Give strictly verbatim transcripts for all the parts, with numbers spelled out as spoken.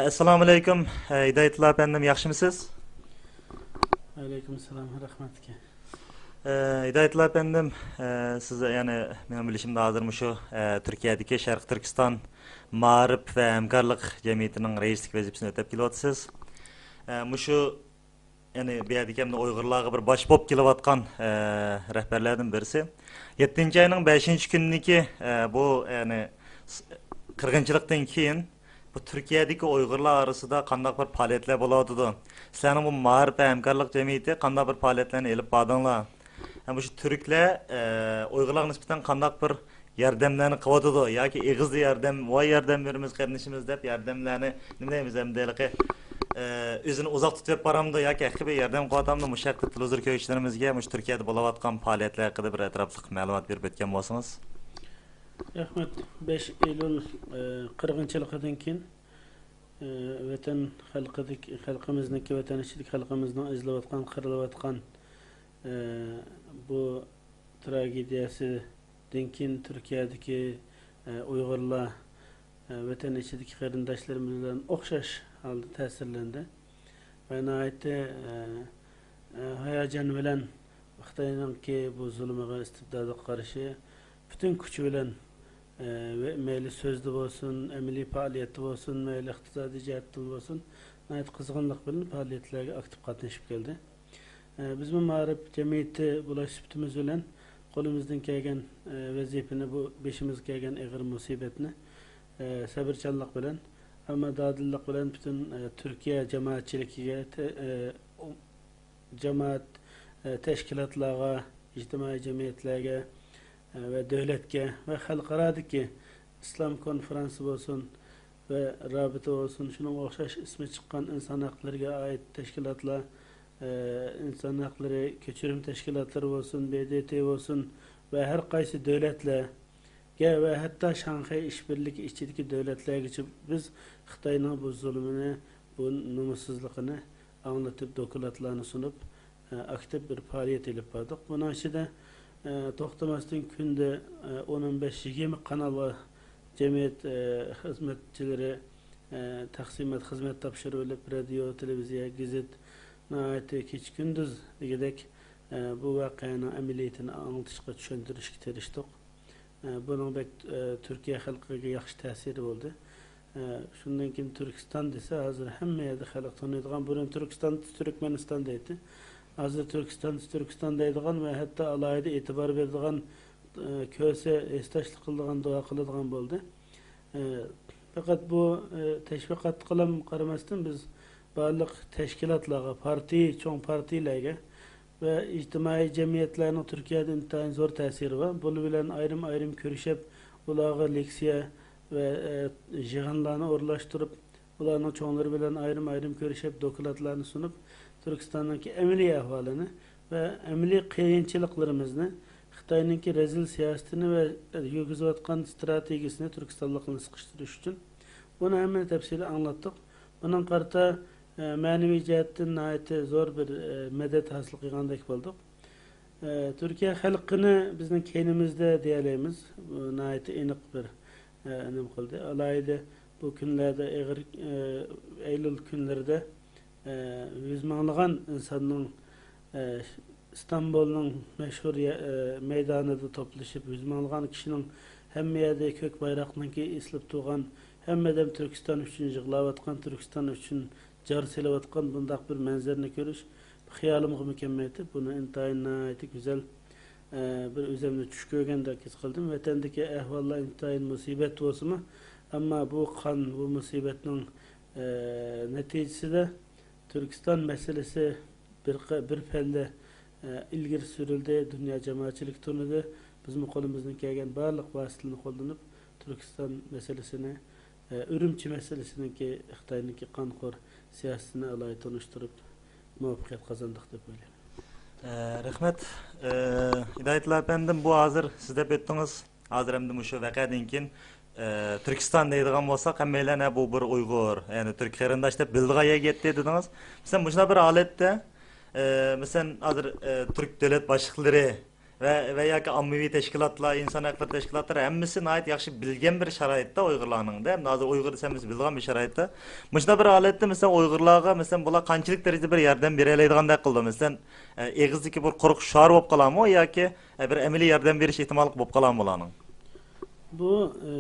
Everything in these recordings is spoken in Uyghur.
ئەسسالامۇ ئەلەيكۇم، ئە، ھىدايەتۇللا ئەپەندىم، ياخشىمۇسىز؟ ۋەئەلەيكۇم سالام، رەھمەت ئاكا. ئە، ھىدايەتۇللا ئەپەندىم، ئە، سىز، يەنى مېنىڭ بىلىشىمدە ھازىر مۇشۇ، ئە، تۈركىيەدىكى شەرقىي تۈركىستان مائارىپ ۋە ھەمكارلىق جەمئىيىتىنىڭ رەئىسلىك ۋەزىپىسىنى ئۆتەپ كېلىۋاتىسىز. ئە، مۇشۇ، يەنى بۇ يەردىكى ھەمدە ئۇيغۇرلارغا بىر باش بولۇپ كېلىۋاتقان، ئە، رەھبەرلەردىن بىرسى. يەتتىنچى ئاينىڭ بەشىنچى كۈنىدىكى، ئە، بۇ، يەنى س-، قىرغىنچىلىقتىن كېيىن بۇ تۈركىيەدىكى ئۇيغۇرلار ئارىسىدا قانداق بىر پائالىيەتلەر بولۇۋاتىدۇ؟ سىلەرنىڭ بۇ مائارىپ ھەمكارلىق جەمئىيىتى قانداق بىر پائالىيەتلەرنى ئېلىپ باردىڭلار؟ ھەم مۇشۇ تۈركلەر، ئە، ئۇيغۇرلارغا نىسبەتەن قانداق بىر ياردەملەرنى قىلىۋاتىدۇ؟ ياكى ئېغىزدا ياردەم، ۋاي ياردەم بېرىمىز قېرىندىشىمىز دەپ ياردەملەرنى، نېمە دەيمىز ئەمدى ھېلىقى، ئە، ئۆزىنى ئۇزاق تۇتۇپ بېرىپ بارامدۇ ياكى ھەقىقىي بىر ياردەم قىلىۋاتامدۇ؟ مۇشۇ ھەقتە تېلېۋىزور كۆرگۈچىلىرىمىزگە مۇشۇ تۈركىيەدە بولۇۋاتقان پائالىيەتلەر ھەققىدە بىر ئەتراپلىق مەلۇمات بېرىپ ئۆتكەن بولسىڭىز. رەھمەت. بەش ئىيۇل، ئە، قىرغىنچىلىقىدىن كېيىن، ئە، ۋەتەن خەلقىدىكى، خەلقىمىزنىڭكى، ۋەتەن ئىچىدىكى خەلقىمىزنىڭ ئېزىلىۋاتقان، قىرىلىۋاتقان، ئە، بۇ تراگېدىيەسىدىن كېيىن تۈركىيەدىكى، ئە، ئۇيغۇرلار، ئە، ۋەتەن ئىچىدىكى قېرىنداشلىرىمىز بىلەن ئوخشاش ھالدا تەسىرلەندى. ۋە ناھايىتى، ئە، ئە، ھاياجان بىلەن خىتاينىڭكى بۇ زۇلۇمىغا، ئىستىبداتىغا قارشى پۈتۈن كۈچى بىلەن، ئە، ۋە مەيلى سۆزدە بولسۇن، ئەمەلىي پائالىيەتتە بولسۇن، مەيلى ئىقتىسادىي جەھەتتىن بولسۇن، ناھايىتى قىزغىنلىق بىلەن پائالىيەتلەرگە ئاكتىپ قاتنىشىپ كەلدى. ئە، بىزمۇ مائارىپ جەمئىيىتى بولۇش سۈپىتىمىز بىلەن قولىمىزدىن كەلگەن، ئە، ۋەزىپىنى، بۇ بېشىمىزغا كەلگەن ئېغىر مۇسىبەتنى، ئە، سەۋرچانلىق بىلەن، ئەمما دادىللىق بىلەن پۈتۈن، ئە، تۈركىيە جامائەتچىلىكىگە، تە-، ئە، ئۇ-، جامائەت، ئە، تەشكىلاتلارغا، ئىجتىمائىي جەمئىيەتلەرگە، ئە، ۋە دۆلەتكە ۋە خەلقئارادىكى ئىسلام كونفرانسى بولسۇن ۋە رابىتە بولسۇن، شۇنىڭغا ئوخشاش ئىسمى چىققان ئىنسان ھەقلىرىگە ئائىت تەشكىلاتلار، ئە، ئىنسان ھەقلىرى كەچۈرۈم تەشكىلاتلىرى بولسۇن، ب د ت بولسۇن ۋە ھەر قايسى دۆلەتلەر گە ۋە ھەتتا شاڭخەي ئىشبىرلىكى ئىچىدىكى دۆلەتلەرگىچە بىز خىتاينىڭ بۇ زۇلۇمىنى، بۇ نومۇسسىزلىقىنى ئاڭلىتىپ، دوكلاتلارنى سۇنۇپ، ئە، ئاكتىپ بىر پائالىيەت ئېلىپ باردۇق. بۇنىڭ ئىچىدە، ئە، توختىماستىن كۈندە، ئە، ئون، ئون بەش، يىگىرمە قانال بار جەمئىيەت، ئە، خىزمەتچىلىرى، ئە، تەقسىمات خىزمەت تاپشۇرۇۋېلىپ، رادىيو، تېلېۋىزىيە، گېزىت، ناھايىتى كېچە-كۈندۈز دېگۈدەك، ئە، بۇ ۋەقەنىڭ ئەمەلىيىتىنى ئاڭلىتىشقا، چۈشەندۈرۈشكە تىرىشتۇق. ئە، بۇنىڭ بەك، ئە، تۈركىيە خەلقىگە ياخشى تەسىرى بولدى. ئە، شۇندىن كېيىن تۈركىستان دېسە، ھازىر ھەممە يەردە خەلق تانىيدىغان، بۇرۇن تۈركىستان، تۈركمەنىستان دەيتتى. ھازىر تۈركىستان، تۈركىستان دەيدىغان ۋە ھەتتا ئالاھىدە ئېتىبار بېرىدىغان، ئە، كۆرسە ھېسداشلىق قىلىدىغان، دۇئا قىلىدىغان بولدى. ئە، پەقەت بۇ، ئە، تەشۋىقاتقىلا قارىماستىن، بىز بارلىق تەشكىلاتلارغا، پارتىيە، چوڭ پارتىيەلەرگە ۋە ئىجتىمائىي جەمئىيەتلەرنىڭ تۈركىيەدە ئىنتايىن زور تەسىرى بار. بۇلار بىلەن ئايرىم-ئايرىم كۆرۈشۈپ، ئۇلارغا لېكسىيە ۋە، ئە، يىغىنلارنى ئورۇنلاشتۇرۇپ، ئۇلارنىڭ چوڭلىرى بىلەن ئايرىم-ئايرىم كۆرۈشۈپ، دوكلاتلارنى سۇنۇپ، تۈركىستاننىڭكى ئەمەلىي ئەھۋالىنى ۋە ئەمەلىي قىيىنچىلىقلىرىمىزنى، خىتاينىڭكى رەزىل سىياسىتىنى ۋە يۈرگۈزۈۋاتقان ئىستراتېگىيىسىنى تۈركىستانلىقلارنى سىقىشتۇرۇش ئۈچۈن بۇنى ھەممىنى تەپسىلىي ئاڭلاتتۇق. بۇنىڭغا قارىتا، ئە، مەنىۋى جەھەتتىن ناھايىتى زور بىر، ئە، مەدەت ھاسىل قىلغاندەك بولدۇق. ئە، تۈركىيە خەلقىنى بىزنىڭ كەينىمىزدە دېيەلەيمىز. بۇ ناھايىتى ئېنىق بىر، ئە، نېمە قىلدى. ئالاھىدە بۇ كۈنلەردە ئېغىر، ئە، ئەيلۇل كۈنلىرىدە، ئە، يۈز مىڭلىغان ئىنساننىڭ، ئە، ئىستانبۇلنىڭ مەشھۇر يە-، ئە، مەيدانىدا توپلىشىپ، يۈز مىڭلىغان كىشىنىڭ ھەممە يەردە كۆك بايراقنىڭكى ئېسىلىپ تۇرغان، ھەممە ئادەم تۈركىستان ئۈچۈن يىغلاۋاتقان، تۈركىستان ئۈچۈن جار سېلىۋاتقان بۇنداق بىر مەنزىرىنى كۆرۈش خىيالىمغىمۇ كەلمەيتتى. بۇنى ئىنتايىن ناھايىتى گۈزەل، ئە، بىر ئۆزۈمنى چۈش كۆرگەندەك ھېس قىلدىم. ۋەتەندىكى ئەھۋاللار ئىنتايىن مۇسىبەت بولسىمۇ، ئەمما بۇ قان، بۇ مۇسىبەتنىڭ، ئە، نەتىجىسىدە تۈركىستان مەسىلىسى بىر قە-، بىر پەللە، ئە، ئىلگىرى سۈرۈلدى، دۇنيا جامائەتچىلىكى تونۇدى. بىزمۇ قولىمىزدىن كەلگەن بارلىق ۋاسىتىلەرنى قوللىنىپ، تۈركىستان مەسىلىسىنى، ئە، ئۈرۈمچى مەسىلىسىنىڭكى خىتاينىڭكى قانخور سىياسىتىنى ئالاھىدە تونۇشتۇرۇپ، مۇۋەپپەقىيەت قازاندۇق دەپ ئويلايمەن. ئە، رەھمەت. ئە، ھىدايەتۇللا ئەپەندىم، بۇ ھازىر سىز دەپ ئۆتتىڭىز. ھازىر ئەمدى مۇشۇ ۋەقەدىن كېيىن، ئە، تۈركىستان دەيدىغان بولساق، ھەممەيلەن، «ھە، بۇ بىر ئۇيغۇر، يەنى تۈرك قېرىنداش» دەپ بىلىدىغان يەرگە يەتتى دېدىڭىز. مەسىلەن، مۇشۇنداق بىر ھالەتتە، ئە، مەسىلەن، ھازىر، ئە، تۈرك دۆلەت باشلىقلىرى ۋە، ۋە ياكى ئاممىۋى تەشكىلاتلار، ئىنسان ھەقلىرى تەشكىلاتلىرى ھەممىسى ناھايىتى ياخشى بىلگەن بىر شارائىتتا ئۇيغۇرلارنىڭ دە، ھازىر ئۇيغۇر دېسە ھەممىسى بىلىدىغان بىر شارائىتتا. مۇشۇنداق بىر ھالەتتە، مەسىلەن، ئۇيغۇرلارغا، مەسىلەن، بۇلار قانچىلىك دەرىجىدە بىر ياردەم بېرەلەيدىغاندەك قىلىدۇ؟ مەسىلەن، ئە، ئېغىزدىكى بىر قۇرۇق شوئار بولۇپ قالامۇ ياكى، ئە، بىر ئەمەلىي ياردەم بېرىش ئېھتىماللىقى بولۇپ قالامۇ بۇلارنىڭ؟ بۇ، ئە،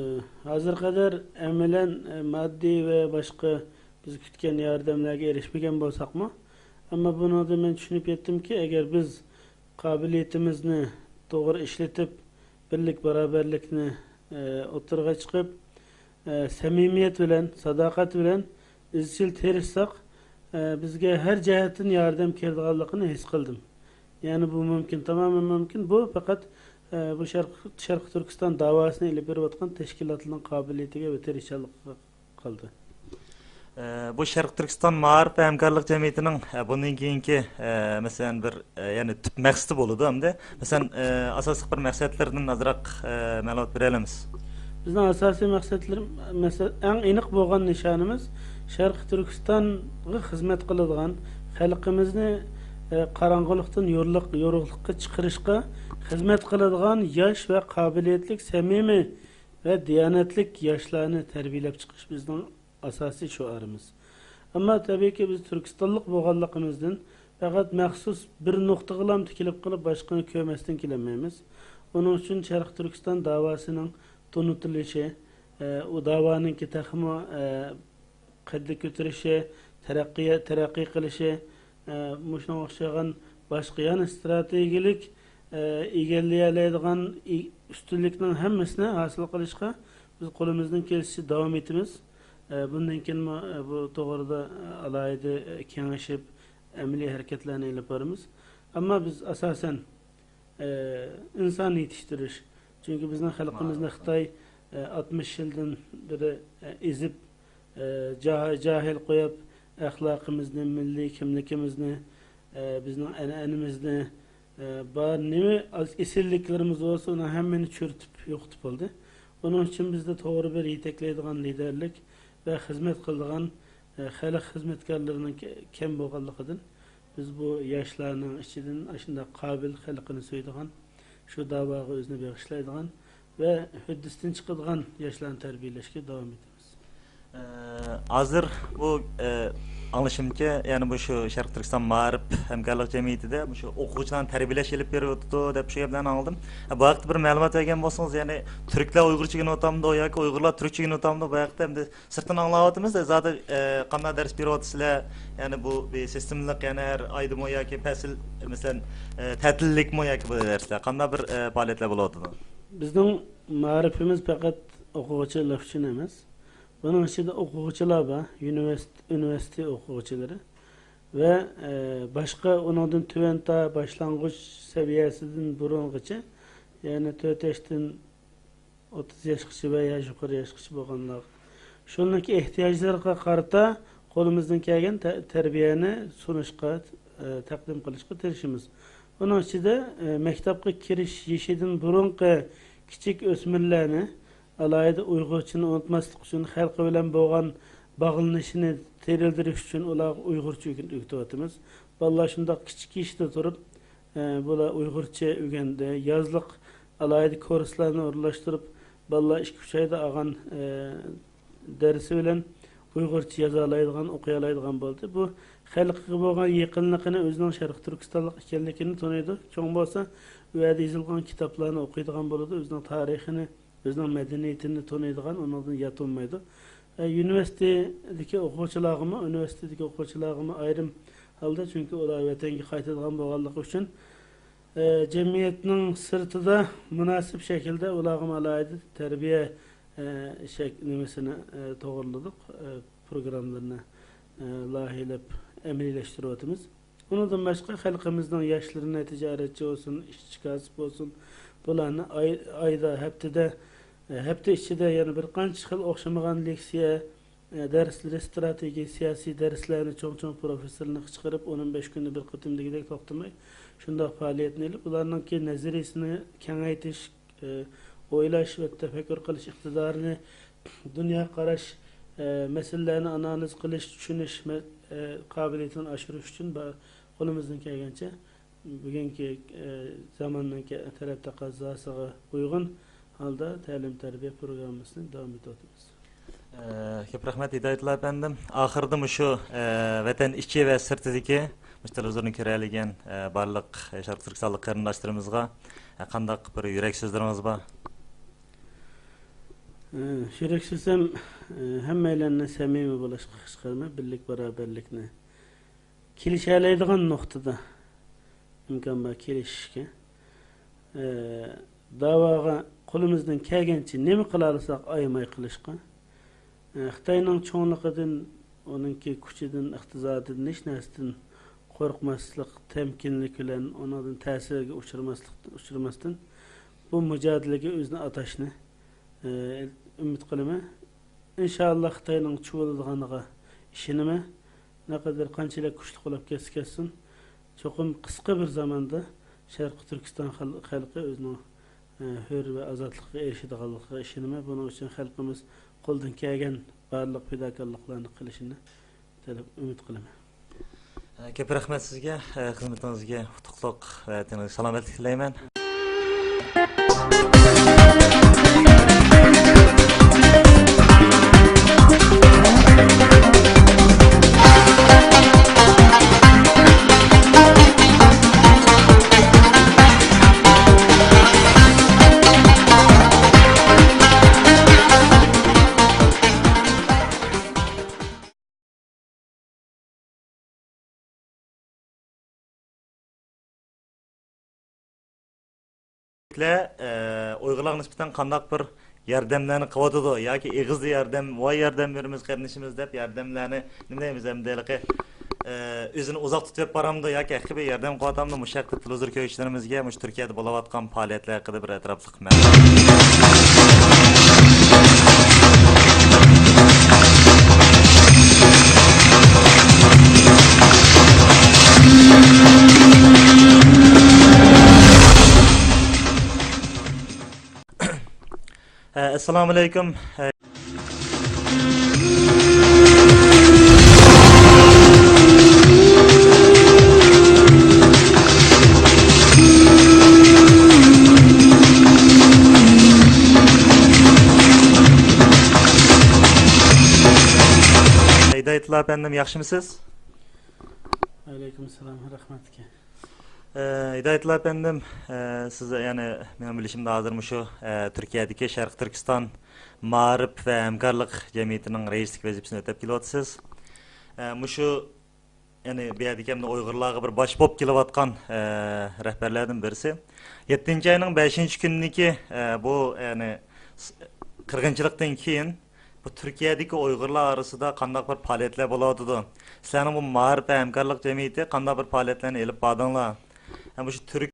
ھازىرغا قەدەر ئەمەلەن، ئە، ماددىي ۋە باشقا بىز كۈتكەن ياردەملەرگە ئېرىشمىگەن بولساقمۇ، ئەمما بۇنىڭدىن مەن چۈشىنىپ يەتتىمكى، ئەگەر بىز قابىلىيىتىمىزنى توغرا ئىشلىتىپ، بىرلىك، باراۋەرلىكنى، ئە، ئوتتۇرىغا چىقىپ، ئە، سەمىمىيەت بىلەن، ساداقەت بىلەن ئىزچىل تىرىشساق، ئە، بىزگە ھەر جەھەتتىن ياردەم كېلىدىغانلىقىنى ھېس قىلدىم. يەنى بۇ مۇمكىن، تامامەن مۇمكىن. بۇ پەقەت، ئە، بۇ شەرق-، شەرقىي تۈركىستان داۋاسىنى ئېلىپ بېرىۋاتقان تەشكىلاتلارنىڭ قابىلىيىتىگە ۋە تىرىشچانلىقىغا قالدى. ئە، بۇ شەرقىي تۈركىستان مائارىپ ۋە ھەمكارلىق جەمئىيىتىنىڭ، ئە، بۇندىن كېيىنكى، ئە، مەسىلەن، بىر، ئە، يەنى تۈپ مەقسىتى بولىدۇ ئەمدى. مەسىلەن، ئە، ئاساسلىق بىر مەقسەتلىرىدىن ئازراق، ئە، مەلۇمات بېرەلەمسىز؟ بىزنىڭ ئاساسىي مەقسەتلىرىمىز، مەسىلەن، ئەڭ ئېنىق بولغان نىشانىمىز شەرقىي تۈركىستانغا خىزمەت قىلىدىغان، خەلقىمىزنى، ئە، قاراڭغۇلۇقتىن يورلۇق-، يورۇقلۇققا چىقىرىشقا خىزمەت قىلىدىغان ياش ۋە قابىلىيەتلىك، سەمىمىي ۋە دىيانەتلىك ياشلارنى تەربىيەلەپ چىقىش بىزنىڭ ئاساسىي شوئارىمىز. ئەمما تەبىئىيكى، بىز تۈركىستانلىق بولغانلىقىمىزدىن، پەقەت مەخسۇس بىر نۇقتىغىلا تىكىلىپ قېلىپ، باشقىنى كۆرمەستىن كېلەلمەيمىز. ئۇنىڭ ئۈچۈن شەرقىي تۈركىستان داۋاسىنىڭ تونۇتۇلۇشى، ئە، ئۇ داۋانىڭكى تېخىمۇ، ئە، قەددى كۆتۈرۈشى، تەرەققىي، تەرەققىي قىلىشى، ئە، مۇشۇنىڭغا ئوخشىغان باشقا يەنە ئىستراتېگىيەلىك، ئە، ئىگىلىيەلەيدىغان ئى-، ئۈستۈنلۈكنىڭ ھەممىسىنى ھاسىل قىلىشقا بىز قولىمىزدىن كېلىشىچە داۋام ئېتىمىز. ئە، بۇندىن كېيىنمۇ، ئە، بۇ توغرىدا، ئە، ئالاھىدە، ئە، كېڭىشىپ، ئەمەلىي ھەرىكەتلەرنى ئېلىپ بارىمىز. ئەمما بىز ئاساسەن، ئە، ئىنسان يېتىشتۈرۈش. چۈنكى بىزنىڭ خەلقىمىزنى خىتاي، ئە، ئاتمىش يىلدىن بېرى، ئە، ئېزىپ، ئە، جاھ-، جاھىل قويۇپ، ئەخلاقىمىزنى، مىللىي كىملىكىمىزنى، ئە، بىزنىڭ ئەنئەنىمىزنى، ئە، بار نېمە ئاز-، ئېسىللىكلىرىمىز بولسا، ئۇنى ھەممىنى چۈرۈتۈپ، يوقىتىپ بولدى. ئۇنىڭ ئۈچۈن بىزدە توغرا بىر يېتەكلەيدىغان لىدەرلىك ۋە خىزمەت قىلىدىغان، ئە، خەلق خىزمەتكارلىرىنىڭ كە-، كەم بولغانلىقىدىن، بىز بۇ ياشلارنىڭ ئىچىدىن ئاشۇنداق قابىل، خەلقىنى سۆيىدىغان، شۇ داۋاغا ئۆزىنى بېغىشلايدىغان ۋە ھۆددىسىدىن چىقىدىغان ياشلارنى تەربىيەلەشكە داۋام ئېتىمىز. ئە، ھازىر بۇ، ئە، ئاڭلىشىمچە، يەنى بۇ شۇ شەرقىي تۈركىستان مائارىپ ھەمكارلىق جەمئىيىتىدە مۇشۇ ئوقۇغۇچىلارنى تەربىيەلەش ئېلىپ بېرىۋاتىدۇ دەپ شۇ گەپلەرنى ئاڭلىدىم. ئە، بۇ ھەقتە بىر مەلۇمات بەرگەن بولسىڭىز، يەنى تۈركلەر ئۇيغۇرچە ئۆگىنىۋاتامدۇ ياكى ئۇيغۇرلار تۈركچە ئۆگىنىۋاتامدۇ؟ بۇ ھەقتە ئەمدى سىرتتىن ئاڭلاۋاتىمىز. زادى، ئە، قانداق دەرس بېرىۋاتىسىلەر؟ يەنى بۇ بىر سىستېمىلىق، يەنى ھەر ئايدىمۇ ياكى پەسىل، مەسىلەن، ئە، تەتىللىكمۇ ياكى بۇ دەرسلەر؟ قانداق بىر، ئە، پائالىيەتلەر بولۇۋاتىدۇ؟ بىزنىڭ مائارىپىمىز پەقەت ئوقۇغۇچىلار ئۈچۈن ئەمەس. بۇنىڭ ئىچىدە ئوقۇغۇچىلار بار، ئۇنىۋېرسىت-، ئۇنىۋېرسىتېت ئوقۇغۇچىلىرى ۋە، ئە، باشقا ئۇنىڭدىن تۆۋەن تا باشلانغۇچ سەۋىيەسىدىن بۇرۇنغىچە، يەنى تۆت ياشتىن ئوتتۇز ياشقىچە ۋە يا يۇقىرى ياشقىچە بولغانلار، شۇنىڭكى ئېھتىياجلىرىغا قارىتا قولىمىزدىن كەلگەن تە-، تەربىيەنى سۇنۇشقا، ئە، تەقدىم قىلىشقا تىرىشىمىز. ئۇنىڭ ئىچىدە، ئە، مەكتەپكە كىرىش يېشىدىن بۇرۇنقى كىچىك ئۆسمۈرلەرنى ئالاھىدە ئۇيغۇرچىنى ئۇنتۇماسلىق ئۈچۈن، خەلقى بىلەن بولغان باغلىنىشىنى تىرىلدۈرۈش ئۈچۈن ئۇلارغا ئۇيغۇرچە ئۆگىتىۋاتىمىز. بالىلار شۇنداق كىچىك يېشىدا تۇرۇپ، ئە، بۇلار ئۇيغۇرچە ئۆگەندى. يازلىق ئالاھىدە كۇرسلارنى ئورۇنلاشتۇرۇپ، بالىلار ئىككى، ئۈچ ئايدا ئالغان، ئە، دەرسى بىلەن ئۇيغۇرچە يازالايدىغان، ئوقۇيالايدىغان بولدى. بۇ خەلقىگە بولغان يېقىنلىقىنى، ئۆزىنىڭ شەرقىي تۈركىستانلىق ئىكەنلىكىنى تونۇيدۇ. چوڭ بولسا، ئۇ يەردە يېزىلغان كىتابلارنى ئوقۇيدىغان بولىدۇ، ئۆزىنىڭ تارىخىنى، ئۆزىنىڭ مەدەنىيىتىنى تونۇيدىغان، ئۇنىڭدىن يات بولمايدۇ. ئە، يۇنىۋېرسىتېتتىكى ئوقۇغۇچىلارغىمۇ، ئۇنىۋېرسىتېتتىكى ئوقۇغۇچىلارغىمۇ ئايرىم ھالدا، چۈنكى ئۇلار ۋەتەنگە قايتىدىغان بولغانلىقى ئۈچۈن، ئە، جەمئىيەتنىڭ سىرتىدا مۇناسىپ شەكىلدە ئۇلارغىمۇ ئالاھىدە تەربىيە، ئە، شەك-، نېمىسىنى، ئە، توغرىلىدۇق، ئە، پروگراممىلىرىنى، ئە، لايىھەلەپ ئەمەلىيلەشتۈرۈۋاتىمىز. ئۇنىڭدىن باشقا، خەلقىمىزنىڭ ياشلىرىنى تىجارەتچى بولسۇن، ئىشچى كاسىپ بولسۇن، بۇلارنى ئاي، ئايدا، ھەپتىدە، ھەپتە ئىچىدە يەنە بىر قانچە خىل ئوخشىمىغان لېكسىيە، دەرسلىرى، ئىستراتېگىيە، سىياسىي دەرسلەرنى چوڭ-چوڭ پروفېسسورلارنى چىقىرىپ، ئون، ئون بەش كۈندە بىر قېتىم دېگۈدەك توختىماي، شۇنداق پائالىيەتنى ئېلىپ، ئۇلارنىڭكى نەزەرىيىسىنى كېڭەيتىش، ئويلاش ۋە تەپەككۇر قىلىش ئىقتىدارىنى، دۇنيا قاراش، مەسىلىلەرنى ئانالىز قىلىش، چۈشىنىش قابىلىيىتىنى ئاشۇرۇش ئۈچۈن قولىمىزدىن كەلگەنچە بۈگۈنكى، ئە، زاماننىڭ كە-، تەلەپ تەقەززاسىغا ئۇيغۇن ھالدا تەلىم-تەربىيە پروگراممىسىنى داۋام ئېتىۋاتىمىز. ئە، كۆپ رەھمەت، ھىدايەتۇللا ئەپەندىم. ئاخىرىدا مۇشۇ، ئە، ۋەتەن ئىچى ۋە سىرتىدىكى مۇشۇ تېلېۋىزورنى كۆرەلىگەن، ئە، بارلىق شەرقىي تۈركىستانلىق قېرىنداشلىرىمىزغا، ئە، قانداق بىر يۈرەك سۆزلىرىڭىز بار؟ ئە، يۈرەك سۆزۈم، ئە، ھەممەيلەننى سەمىمىي بولۇشقا چىقىرىمەن، بىرلىك، باراۋەرلىكنى كېلىشەلەيدىغان نۇقتىدا ئىمكان بار كېلىشىشكە، ئە، داۋاغا قولىمىزدىن كەلگەنچە نېمە قىلالىساق ئايىماي قىلىشقا، ئە، خىتاينىڭ چوڭلۇقىدىن، ئۇنىڭكى كۈچىدىن، ئىقتىسادىدىن، ھېچ نەرسىدىن قورقماسلىق، تەمكىنلىك بىلەن ئۇنىڭدىن تەسىرگە ئۇچرىماسلىق، ئۇچرىماستىن بۇ مۇجادىلىگە ئۆزىنى ئاتاشنى، ئە، ئۈمىد قىلىمەن. ئىنشائاللا خىتاينىڭ چۇۋۇلىدىغانلىقىغا ئىشىنىمەن. نەقەدەر قانچىلىك كۈچلۈك بولۇپ كەتسە كەتسۇن، چوقۇم قىسقا بىر زاماندا شەرقىي تۈركىستان خەل-، خەلقى ئۆزىنىڭ، ئە، ھۆر ۋە ئازادلىقىغا ئېرىشىدىغانلىقىغا ئىشىنىمەن. بۇنىڭ ئۈچۈن خەلقىمىز قولىدىن كەلگەن بارلىق پىداكارلىقلارنى قىلىشىنى تەلەپ، ئۈمىد قىلىمەن. كۆپ رەھمەت سىزگە، خىزمىتىڭىزگە ئۇتۇقلۇق ۋە تېنىڭىزگە سالامەتلىك تىلەيمەن. ئە، ئۇيغۇرلارغا نىسبەتەن قانداق بىر ياردەملەرنى قىلىۋاتىدۇ ياكى ئېغىزدا ياردەم، ۋاي ياردەم بېرىمىز قېرىندىشىمىز دەپ ياردەملەرنى نېمە دەيمىز ئەمدى ھېلىقى، ئە، ئۆزىنى ئۇزاق تۇتۇپ بېرىپ بارامدۇ ياكى ھەقىقىي بىر ياردەم قىلىۋاتامدۇ؟ مۇشۇ ھەقتە تېلېۋىزور كۆرگۈچىلىرىمىزگە مۇشۇ تۈركىيەدە بولۇۋاتقان پائالىيەتلەر ھەققىدە بىر ئەتراپلىق ئەسسالامۇ ئەلەيكۇم. ھىدايەتۇللا ئەپەندىم، ياخشىمۇسىز؟ ۋەئەلەيكۇم ئەسسالام، رەھمەت ئاكا. ئە، ھىدايەتۇللا ئەپەندىم، ئە، سىز، يەنى، مېنىڭ بىلىشىمدە ھازىر مۇشۇ، ئە، تۈركىيەدىكى شەرقىي تۈركىستان مائارىپ ۋە ھەمكارلىق جەمئىيىتىنىڭ رەئىسلىك ۋەزىپىسىنى ئۆتەپ كېلىۋاتىسىز. ئە، مۇشۇ، يەنى، بۇ يەردىكى ئەمدى ئۇيغۇرلارغا بىر باش بولۇپ كېلىۋاتقان، ئە، رەھبەرلەردىن بىرسى. يەتتىنچى ئاينىڭ بەشىنچى كۈنىدىكى، ئە، بۇ، يەنى، س-، قىرغىنچىلىقتىن كېيىن بۇ تۈركىيەدىكى ئۇيغۇرلار ئارىسىدا قانداق بىر پائالىيەتلەر بولۇۋاتىدۇ؟ سىلەرنىڭ بۇ مائارىپ ۋە ھەمكارلىق جەمئىيىتى قانداق بىر پائالىيەتلەرنى ئېلىپ باردىڭلار؟ ھەم مۇشۇ تۈرك